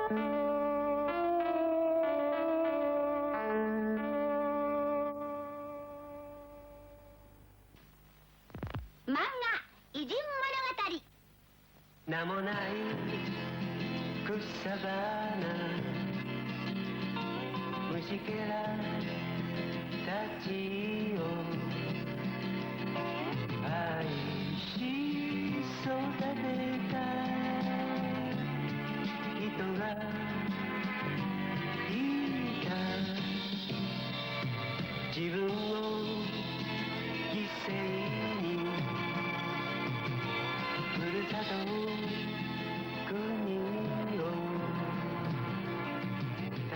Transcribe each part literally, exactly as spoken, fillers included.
漫画、偉人物語。名もない草花、虫けらたちを愛し育てた人がいた。自分を犠牲にふるさと国を戦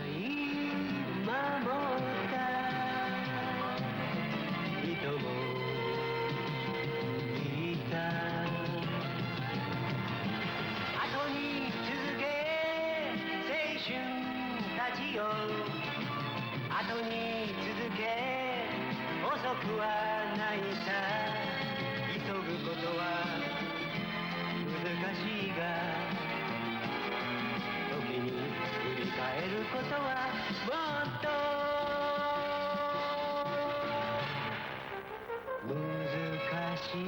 い守った人もいた。後に続け青春たちよ、後に続け、遅くはないさ。急ぐことは難しいが、時に振り返ることはもっと難しい。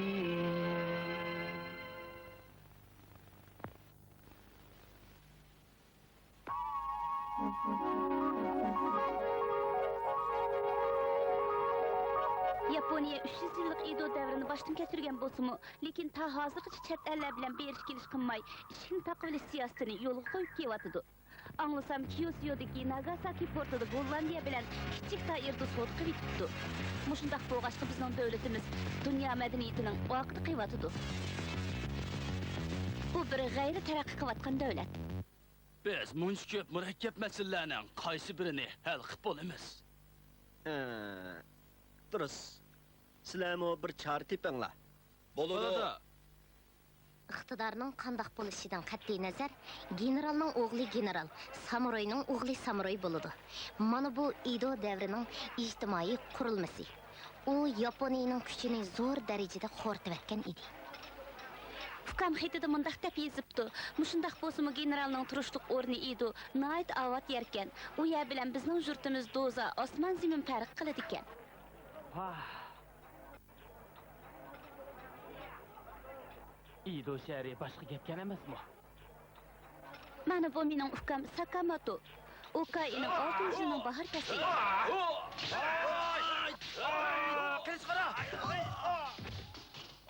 ياپونىيە ئۈچ يۈز يىللىق ئېدو دەۋرىنى باشتىن كەچۈرگەن بولسىمۇ، لېكىن تا ھازىرغىچە چەت ئەللەر بىلەن بېرىش-كېلىش قىلماي، ئىشىكنى تاقىۋېلىش سىياسىتىنى يولغا قويۇپ كېلىۋاتىدۇ. ئاڭلىسام، كيوسيودىكى ناگاساكى پورتىدا گوللاندىيە بىلەن كىچىك دائىرىدە سودا قىلىۋېتىپتۇ. مۇشۇنداق بولغاچقا، بىزنىڭ دۆلىتىمىز دۇنيا مەدەنىيىتىنىڭ ئارقىدا قېلىۋاتىدۇ. بۇ بىر غەيرىي تەرەققىي قىلىۋاتقان دۆلەت. بىز مۇنچە كۆپ مۇرەككەپ مەسىلىلەرنىڭ قايسى بىرىنى ھەل قىلىپ بولىمىز؟ ئە، دۇرۇس. سىلەرمۇ بىر چارە تېپىڭلار. بولىدۇ. بولىدۇ. ئىقتىدارنىڭ قانداق بولۇشىدىن قەتئىينەزەر، گېنېرالنىڭ ئوغلى گېنېرال، سامۇراينىڭ ئوغلى سامۇراي بولىدۇ. مانا بۇ ئېدو دەۋرىنىڭ ئىجتىمائىي قۇرۇلمىسى. ئۇ ياپونىيىنىڭ كۈچىنى زور دەرىجىدە خورىتىۋەتكەن ئىدى. ئۇكام خېتىدە مۇنداق دەپ يېزىپتۇ، مۇشۇنداق بولسىمۇ گېنېرالنىڭ تۇرۇشلۇق ئورنى ئېدو ناھايىتى ئاۋات يەركەن. ئۇ يەر بىلەن بىزنىڭ يۇرتىمىز دوزا ئاسمان زېمىن پەرق قىلىدىكەن. ۋاھ. ئېدو شەھىرى باشقا گەپكەن ئەمەسمۇ؟ مانا بۇ مېنىڭ ئۇكام ساكاماتو. ئوكائىنىڭ ئالتىنچى يىلىنىڭ باھار پەسلى.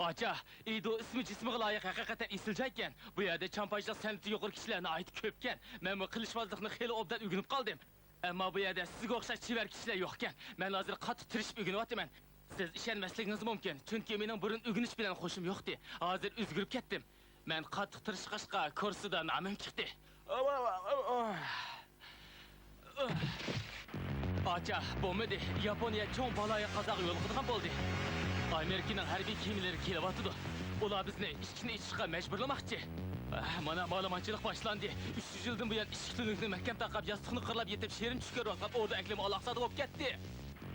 ئاچا، ئېدو ئىسمى جىسمىغا لايىق ھەقىقەتەن ئېسىل جايكەن. بۇ يەردە چامپايچىلىق سەنئىتى يۇقىرى كىشىلەر ناھايىتى كۆپكەن. مەنمۇ قىلىچۋازلىقنى خېلى ئوبدان ئۆگىنىپ قالدىم. ئەمما بۇ يەردە سىزگە ئوخشاش چېۋەر كىشىلەر يوقكەن. مەن ھازىر قاتتىق تىرىشىپ ئۆگىنىۋاتىمەن. سىز ئىشەنمەسلىكىڭىز مۇمكىن، چۈنكى مېنىڭ بۇرۇن ئۆگىنىش بىلەن خۇشۇم يوقتى. ھازىر ئۆزگىرىپ كەتتىم. مەن قاتتىق تىرىشقاچقا، كۇرسىدا نامىم چىقتى. ئاچا، بولمىدى. ياپونىيە چوڭ بالايىقازاغا يولۇقىدىغان بولدى. ئامېرىكىنىڭ ھەربىي كېمىلىرى كېلىۋاتىدۇ. ئۇلار بىزنى ئىشىكنى ئېچىشقا مەجبۇرلىماقچى. ئاھ، مانا، مالىمانچىلىق باشلاندى. ئۈچ يۈز يىلدىن بۇيان ئىشىك تۈۋرۈكىنى مەھكەم تاقاپ، ياستۇقنى قىرلاپ يېتىپ، شېرىن چۈش كۆرۈۋاتقان ئوردا ئەھلىمۇ ئالاقزادە بولۇپ كەتتى.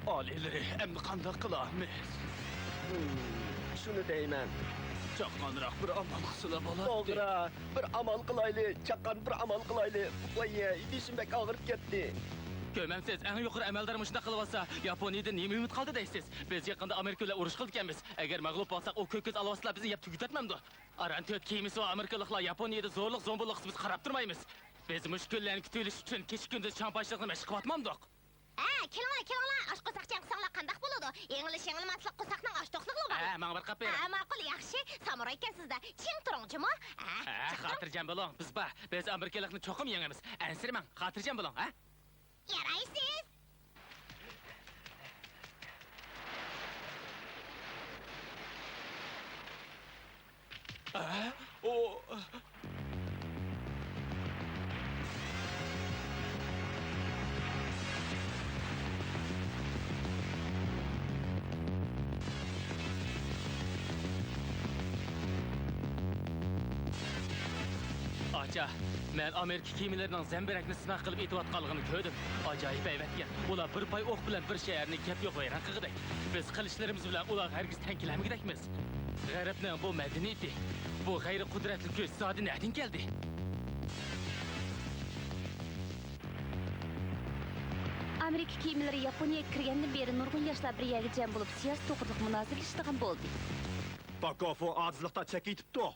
ئالىيلىرى، ئەمدى قانداق قىلارمىز؟ ھىم، شۇنى دەيمەن. چاققانراق بىر ئامال قىلسىلا بولاتتى. توغرا، بىر ئامال قىلايلى، چاققان بىر ئامال قىلايلى. ۋاي، بېشىم بەك ئاغرىپ كەتتى. كۆرمەمسىز، ئەڭ يۇقىرى ئەمەلدار مۇشۇنداق قىلىۋاتسا، ياپونىيەدىن نېمە ئۈمىد قالدى دەيسىز؟ بىز يېقىندا ئامېرىكا بىلەن ئۇرۇش قىلىدىكەنمىز. ئەگەر مەغلۇپ بولساق، ئۇ كۆك كۆز ئالۋاستىلار بىزنى يەپ تۈگىتىۋەتمەمدۇ؟ ئاران تۆت كېمىسى بار ئامېرىكىلىقلار ياپونىيەدە زورلۇق زومبىلىققا بىز قاراپ تۇرمايمىز. بىز مۇشۇ كۈنلەرنى كۈتۈۋېلىش ئۈچۈن كېچە-كۈندۈز چامپايچىلىقنى مەشىق قىلىۋاتمامدۇق؟ ھە، كېلىڭلار، كېلىڭلار، ئاش قورساق جەڭ قىلساڭلار قانداق بولىدۇ؟ يېڭىلىش، يېڭىلماسلىق قورساقنىڭ ئاچ توقلۇقلۇقى. ھە، ماڭا بىر قاپ بېرىڭ. ھە، ماقۇل، ياخشى، سامۇرايكەنسىز-دە، چىڭ تۇرۇڭ جۇمۇ. ھە، ھە، چىڭ تۇرۇڭ. خاتىرجەم بولۇڭ، بىز بار. بىز ئامېرىكىلىقنى چوقۇم يېڭىمىز. ئەنسىرىمەڭ، خاتىرجەم بولۇڭ، ھە؟ يارايسىز. ئە؟ ئۇ. ئاچا، مەن ئامېرىكا كېمىلىرىنىڭ زەمبىرەكنى سىناق قىلىپ ئېتىۋاتقانلىقىنى كۆردۈم. ئاجايىپ ھەيۋەتكەن. ئۇلار بىر پاي ئوق بىلەن بىر شەھەرنى گەپ يوق ۋەيران قىلغۇدەك. بىز قىلىچلىرىمىز بىلەن ئۇلارغا ھەرگىز تەڭ كېلەلمىگۈدەكمىز. غەربنىڭ بۇ مەدەنىيىتى، بۇ غەيرىي قۇدرەتلىك كۈچ زادى نەدىن كەلدى؟ ئامېرىكا كېمىلىرى ياپونىيەگە كىرگەندىن بېرى نۇرغۇن ياشلار بىر يەرگە جەم بولۇپ، سىياسەت توغرىلىق مۇنازىرىلىشىدىغان بولدى. باكوفۇ ئاجىزلىقتا چەككە يېتىپتۇ.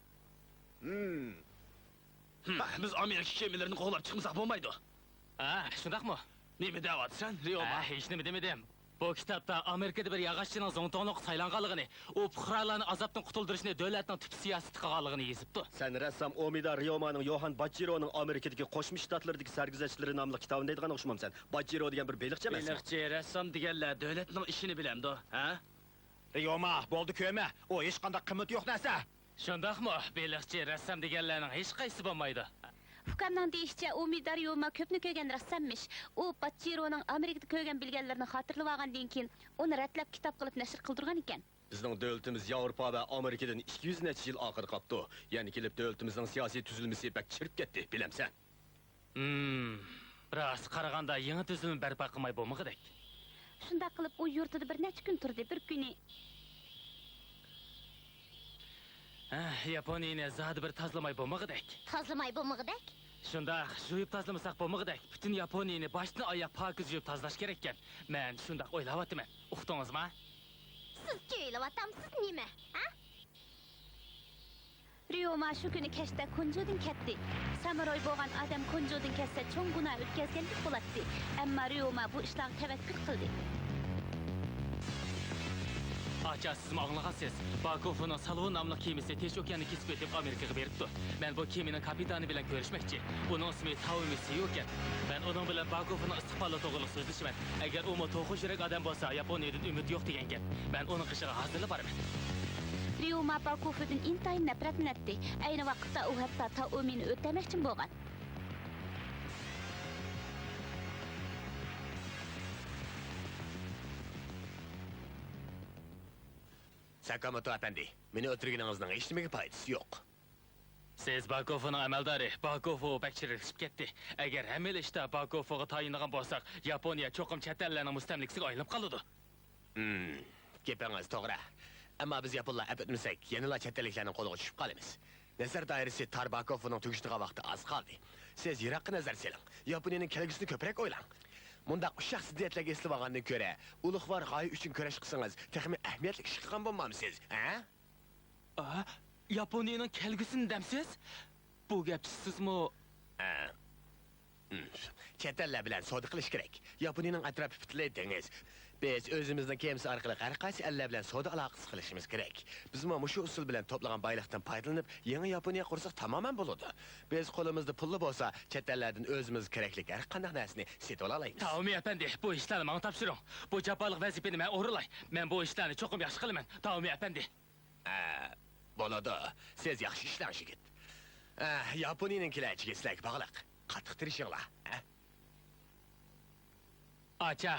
ھىم. ھىم. ھە، بىز ئامېرىكا كېمىلىرىنى قوغلاپ چىقمىساق بولمايدۇ. ھە، شۇنداقمۇ؟ نېمە دەۋاتىسەن، رىيوما؟ ھە، ھېچنېمە دېمىدىم. بۇ كىتابتا ئامېرىكىدا بىر ياغاچچىنىڭ زۇڭتۇڭلۇققا سايلانغانلىقىنى، ئۇ پۇقرالارنى ئازابتىن قۇتۇلدۇرۇشنى دۆلەتنىڭ تۈپ سىياسىتى قىلغانلىقىنى يېزىپتۇ. سەن رەسسام ئومىدا رىيومانىڭ يوھان باچچىرونىڭ ئامېرىكىدىكى قوشما شتاتلىرىدىكى سەرگۈزەشتلىرى ناملىق كىتابىنى دەيدىغان ئوخشىمامسەن؟ باچچىرو دېگەن بىر بېلىقچى ئەمەسمۇ؟ بېلىقچى، رەسسام دېگەنلەر دۆلەتنىڭ ئىشىنى بىلەمدۇ، ھە؟ رىيوما، بولدى كۆرمە، ئۇ ھېچقانداق قىممىتى يوق نەرسە. شۇنداقمۇ؟ بېلىقچى، رەسسام دېگەنلەرنىڭ ھېچقايسىسى بولمايدۇ. ئۇكامنىڭ دېيىشىچە، ئۇمىدا رىيوما كۆپنى كۆرگەن رەسساممىش. ئۇ باچچىرونىڭ ئامېرىكىدا كۆرگەن بىلگەنلىرىنى خاتىرىلىۋالغاندىن كېيىن، ئۇنى رەتلەپ كىتاب قىلىپ نەشر قىلدۇرغان ئىكەن. بىزنىڭ دۆلىتىمىز ياۋروپا ۋە ئامېرىكىدىن ئىككى يۈز نەچچە يىل ئارقىدا قاپتۇ. يەنە كېلىپ دۆلىتىمىزنىڭ سىياسىي تۈزۈلمىسى بەك چىرىپ كەتتى، بىلەمسەن؟ ھىم، راست قارىغاندا يېڭى تۈزۈلمە بەرپا قىلماي بولمىغۇدەك. شۇنداق قىلىپ ئۇ يۇرتىدا بىر نەچچە كۈن تۇردى، بىر كۈنى. ھە، ياپونىيىنى زادى بىر تازىلىماي بولمىغۇدەك. تازىلىماي بولمىغۇدەك؟ شۇنداق، يۇيۇپ تازىلىمىساق بولمىغۇدەك. پۈتۈن ياپونىيىنى باشتىن ئاياق پاكىز يۇيۇپ تازىلاش كېرەككەن. مەن شۇنداق ئويلاۋاتىمەن. ئۇقتىڭىزما؟ سىزچە ئويلاۋاتامسىز نېمە؟ ھە؟ ريوما شۇ كۈنى كەچتە كونجۇدىن كەتتى. سامۇراي بولغان ئادەم كونجۇدىن كەتسە، چوڭ گۇناھ ئۆتكەزگەندەك بولاتتى. ئەمما ريوما بۇ ئىشلارغا تەۋەككۈل قىلدى. ئاچا، سىزمۇ ئاڭلىغانسىز. باكوفنىڭ سالۋو ناملىق كېمىسى تىنچ ئوكياننى كېسىپ ئۆتۈپ، ئامېرىكىغا بېرىپتۇ. مەن بۇ كېمىنىڭ كاپىتانى بىلەن كۆرۈشمەكچى. ئۇنىڭ ئىسمى تاۋمى سىيۇ ئىكەن. مەن ئۇنىڭ بىلەن باكوفنىڭ ئىستىقبالى توغرىلىق سۆزلىشىمەن. ئەگەر ئۇمۇ توخۇ يۈرەك ئادەم بولسا، ياپونىيىدىن ئۈمىد يوق دېگەن گەپ. مەن ئۇنىڭ قېشىغا ھازىرلا بارىمەن. ريوما باكوفدىن ئىنتايىن نەپرەتلىنەتتى. ئەينى ۋاقىتتا ئۇ ھەتتا تاۋمىنى ئۆلتۈرمەكچىمۇ بولغان. ساكاموتو ئەپەندى، مېنى ئۆلتۈرگىنىڭىزنىڭ ھېچنېمىگە پايدىسى يوق. سىز باكوفنىڭ ئەمەلدارى، باكوفو بەك چىرىكلىشىپ كەتتى. ئەگەر ھەممىلا ئىشتا باكوفوغا تايىنىدىغان بولساق، ياپونىيە چوقۇم چەت ئەللەرنىڭ مۇستەملىكىسىگە ئايلىنىپ قالىدۇ. ھىم، گېپىڭىز توغرا. ئەمما بىز ياپونلار ئەپ ئۆتمىسەك، يەنىلا چەت ئەللىكلەرنىڭ قولىغا چۈشۈپ قالىمىز. نەزەر دائىرىسى تار باكوفنىڭ تۈگىشىدىغان ۋاقتى ئاز قالدى. سىز يىراققا نەزەر سېلىڭ. ياپونىيەنىڭ كەلگۈسىنى كۆپرەك ئويلاڭ. مۇنداق ئۇششاق زىددىيەتلەرگە ئېسىلىۋالغاندىن كۆرە، ئۇلۇغۋار غايە ئۈچۈن كۈرەش قىلسىڭىز، تېخىمۇ ئەھمىيەتلىك ئىش قىلغان بولمامسىز، ھە؟ ئا، ياپونىيىنىڭ كەلگۈسىنى دەمسىز؟ بۇ گەپچە سىزمۇ؟ ئە، ئىم، چەت ئەللەر بىلەن سودا قىلىش كېرەك. ياپونىيىنىڭ ئەتراپى پۈتۈنلەي دېڭىز. بىز ئۆزىمىزنىڭ كېمىسى ئارقىلىق ھەر قايسى ئەللەر بىلەن سودا ئالاقىسى قىلىشىمىز كېرەك. بىزمۇ مۇشۇ ئۇسۇل بىلەن توپلىغان بايلىقتىن پايدىلىنىپ، يېڭى ياپونىيە قۇرساق تامامەن بولىدۇ. بىز قولىمىزدا پۇللا بولسا، چەت ئەللەردىن ئۆزىمىزگە كېرەكلىك ھەر قانداق نەرسىنى سېتىۋالالايمىز. تاۋمى ئەپەندى، بۇ ئىشلارنى ماڭا تاپشۇرۇڭ. بۇ جاپالىق ۋەزىپىنى مەن ئورۇنلاي. مەن بۇ ئىشلارنى چوقۇم ياخشى قىلىمەن، تاۋمى ئەپەندى. ئە، بولىدۇ. سىز ياخشى ئىشلەڭ، يىگىت. ئە، ياپونىيىنىڭكىلەر ئىچىگە سىلەرگە باغلىق. قاتتىق تىرىشىڭلار، ھە؟ ئاچا،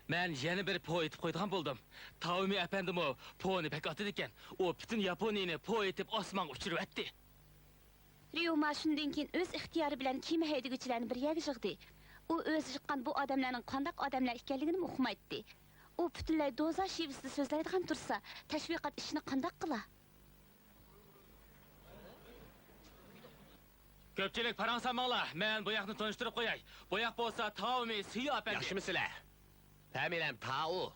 مەن يەنە بىر پو ئېيتىپ قويىدىغان بولدۇم. تاۋمى ئەپەندىمۇ پونى بەك ئاتىدىكەن. ئۇ پۈتۈن ياپونىيىنى پو ئېتىپ ئاسمانغا ئۇچۇرۇۋەتتى. ريۇما شۇندىن كېيىن ئۆز ئىختىيارى بىلەن كېمە ھەيدىگۈچىلەرنى بىر يەرگە يىغدى. ئۇ ئۆزى يىغقان بۇ ئادەملەرنىڭ قانداق ئادەملەر ئىكەنلىكىنىمۇ ئۇقمايتتى. ئۇ پۈتۈنلەي دوزا شېۋىسىدا سۆزلەيدىغان تۇرسا، تەشۋىقات ئىشىنى قانداق قىلا؟ كۆپچىلىك پاراڭ سالماڭلار، مەن بۇ ياقنى تونۇشتۇرۇپ قوياي. بۇ ياق بولسا تاۋمى سىيو ئەپەندى. ياخشىمۇسىلەر؟ فامىلەم تاۋۇ.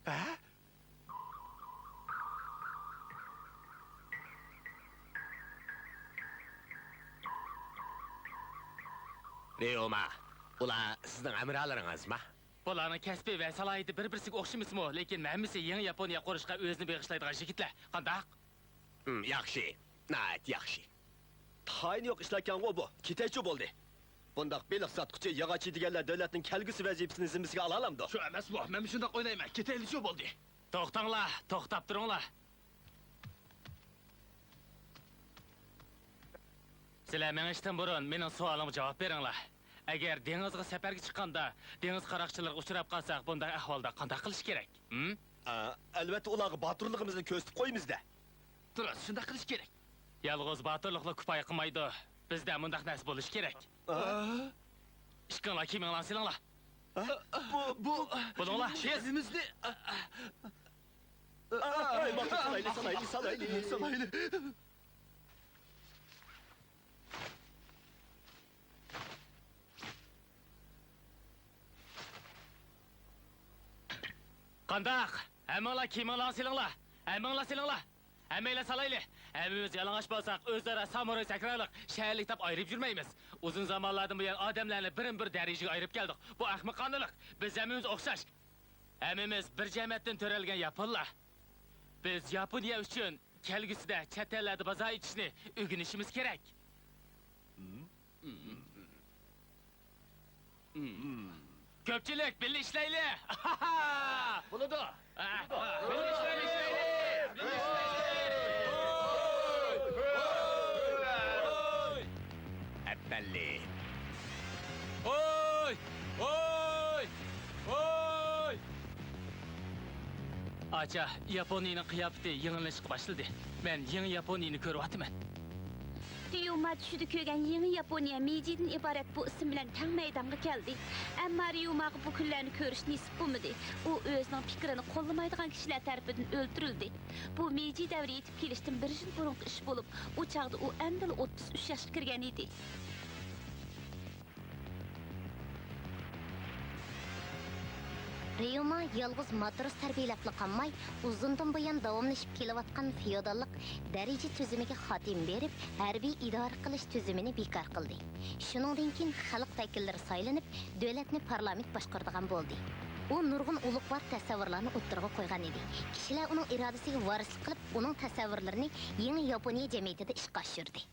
ھە؟ ريوما، ئۇلار سىزنىڭ ھەمراھلىرىڭىزما؟ بۇلارنىڭ كەسپى ۋە سالاھىيىتى بىر-بىرسىگە ئوخشىمىسىمۇ، لېكىن ھەممىسى يېڭى ياپونىيە قۇرۇشقا ئۆزىنى بېغىشلايدىغان يىگىتلەر. قانداق؟ ھىم، ياخشى. ناھايىتى ياخشى. تايىنى يوق ئىشلاركەنغۇ بۇ. كېتەيچۇ بولدى. بۇنداق بېلىق ساتقۇچى، ياغاچى دېگەنلەر دۆلەتنىڭ كەلگۈسى ۋەزىپىسىنى زىممىسىگە ئالالامدۇ؟ شۇ ئەمەسمۇ؟ مەنمۇ شۇنداق ئويلايمەن. كېتەيلىچۇ بولدى. توختاڭلار، توختاپ تۇرۇڭلار. سىلەر مېڭىشتىن بۇرۇن مېنىڭ سوئالىمغا جاۋاب بېرىڭلار. ئەگەر دېڭىزغا سەپەرگە چىققاندا، دېڭىز قاراقچىلىرىغا ئۇچراپ قالساق، بۇنداق ئەھۋالدا قانداق قىلىش كېرەك؟ ھىم؟ ئا، ئەلۋەتتە، ئۇلارغا باتۇرلۇقىمىزنى كۆرسىتىپ قويىمىز-دە. دۇرۇس، شۇنداق قىلىش كېرەك. يالغۇز باتۇرلۇقلا كۇپايە قىلمايدۇ. بىزدە مۇنداق نەرسە بولۇشى كېرەك. ئىككىڭلار كىيىمىڭلارنى سېلىڭلار. بۇ، بۇ، بولۇڭلار، تېز. كىيىمىمىزنى، ئاي، ماقۇل، سالايلى، سالايلى، سالايلى. سالايلى. قانداق؟ ھەممىڭلار كىيىمىڭلارنى سېلىڭلار! ھەممىڭلار سېلىڭلار! ھەممەيلەن سالايلى! ھەممىمىز يالىڭاچ بولساق، ئۆزئارا سامۇراي سەكرەيلىق، شەھەرلىك دەپ ئايرىپ يۈرمەيمىز. ئۇزۇن زامانلاردىن بۇيان ئادەملەرنى بىرمۇ بىر دەرىجىگە ئايرىپ كەلدۇق. بۇ ئەخمىقانىلىق. بىز ھەممىمىز ئوخشاش. ھەممىمىز بىر جەمەتتىن تۆرەلگەن ياپونلار. بىز ياپونىيە ئۈچۈن كەلگۈسىدە چەت ئەللەردە بازار ئېچىشنى ئۆگىنىشىمىز كېرەك. كۆپچىلىك، بىللە ئىشلەيلى! بولىدۇ. بىللە ئىشلەيلى! بىللە ئىشلەيلى! ئەپەندى. ھوي! ھوي! ھوي! ئاچا، ياپونىيىنىڭ قىياپىتى يېڭىلىنىشقا باشلىدى. مەن يېڭى ياپونىيىنى كۆرۈۋاتىمەن. ريۇما چۈشىدە كۆرگەن يېڭى ياپونىيە مېيجىدىن ئىبارەت بۇ ئىسىم بىلەن تەڭ مەيدانغا كەلدى. ئەمما ريۇماغا بۇ كۈنلەرنى كۆرۈش نېسىپ بولمىدى. ئۇ ئۆزىنىڭ پىكرىنى قوللىمايدىغان كىشىلەر تەرىپىدىن ئۆلتۈرۈلدى. بۇ مېيجى دەۋرى يېتىپ كېلىشتىن بىر يىل بۇرۇنقى ئىش بولۇپ، ئۇ چاغدا ئۇ ئەمدىلا ئوتتۇز ئۈچ ياشقا كىرگەن ئىدى. ريۇما يالغۇز ماتروس تەربىيەلەپلا قالماي، ئۇزۇندىن بۇيان داۋاملىشىپ كېلىۋاتقان فېئوداللىق دەرىجە تۈزۈمىگە خاتىمە بېرىپ، ھەربىي ئىدارە قىلىش تۈزۈمىنى بىكار قىلدى. شۇنىڭدىن كېيىن خەلق ۋەكىللىرى سايلىنىپ، دۆلەتنى پارلامېنت باشقۇرىدىغان بولدى. ئۇ نۇرغۇن ئۇلۇغۋار تەسەۋۋۇرلارنى ئوتتۇرىغا قويغان ئىدى. كىشىلەر ئۇنىڭ ئىرادىسىگە ۋارىسلىق قىلىپ، ئۇنىڭ تەسەۋۋۇرلىرىنى يېڭى ياپونىيە جەمئىيىتىدە ئىشقا ئاشۇردى.